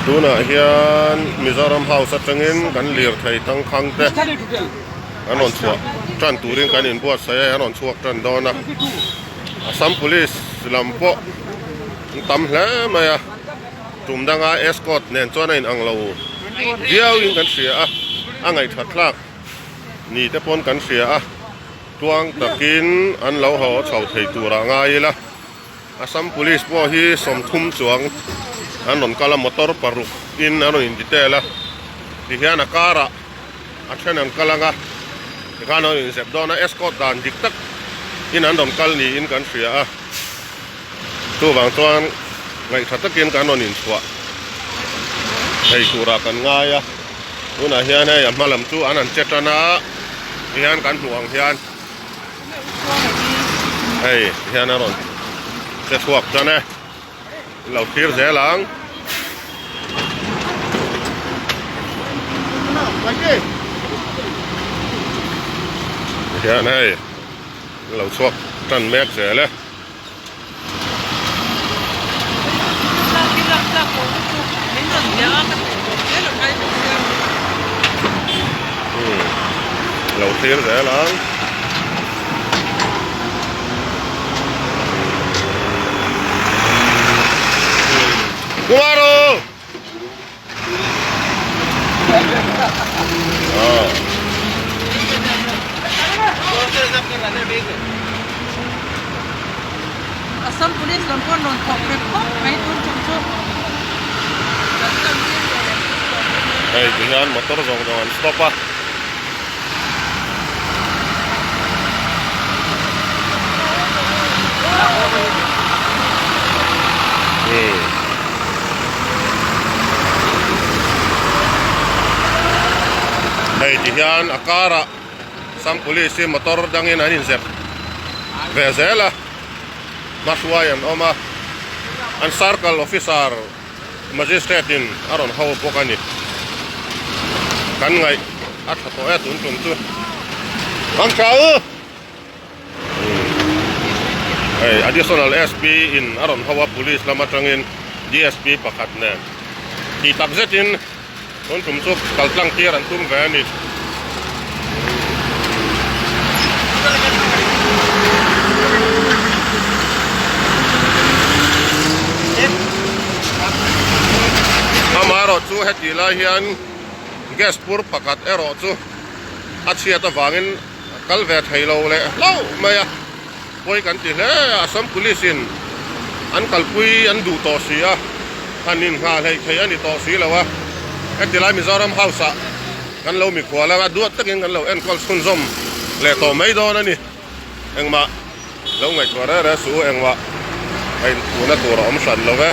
Tunah hian Mizoram House atangin kan lirthei tangkhang te an rawn chhuah tan turin kan inbuatsaih a, an rawn chhuak tan dawn a. Assam Police lam pawh an tam hle mai a, tum danga escort nen chuan a inang lo viauin kan hria a, a ngaihthat thlak ni te pawn kan hria a, tluang takin an lo haw chho thei turah ngai ila. Assam Police pawh hi 30 chuang an rawn kal a, motor paruk in an rawn in detail a, tihian a karah a then an kal ang a, tikhan an rawn inzep dawn a, escort dan dik tak in an rawn kal niin kan hria a, chuvang chuan ngaihṭha takin kan rawn inchhuah thei turah kan ngai a, tunah hian hei a hma lam chu an han che tan a, tihian kan hmuh ang hian. Hei hian a rawn che chhuak tan e lo thlir zel ang. Hian hei lo chhuak tan mek zel e. Lo thlir zel ang. Kumaro! Assam Police lam pawh an rawn thawk rep khawp mai tun tum chu. Hei ti hian motor zawng zawng an stop a. Hei ti hian a karah Assam Police hi motor dangin an inzep ve zel a, hmahruai an awm a, an Circle Officer Magistrate in a rawn ho bawk a ni. Kan ngaih a tha tawh e tun tum chu. Ang tha u! Hei Additional SP in a rawn ho a Police lam atangin DSP pakhat nen tih tak zetin tun tum chu kal tlang tir an tum ve a ni. Amaherawhchu hetih lai hian gas pur pakhat erawh chu a chhiat avangin A kal ve thei lo leh hlauh mai a, pawi kan ti hle a, Assam Police in an kalpui an duh tawh si a, han inngah hleih theih a ni tawh si lo a, heti lai Mizoram House ah kan lo mikhual anga duat takin kan lo enkawl chhunzawm leh tawh mai dawn a ni, engmah lo ngaihtuah reh reh suh u, engmah a inphuhna tur a awm hran lo ve.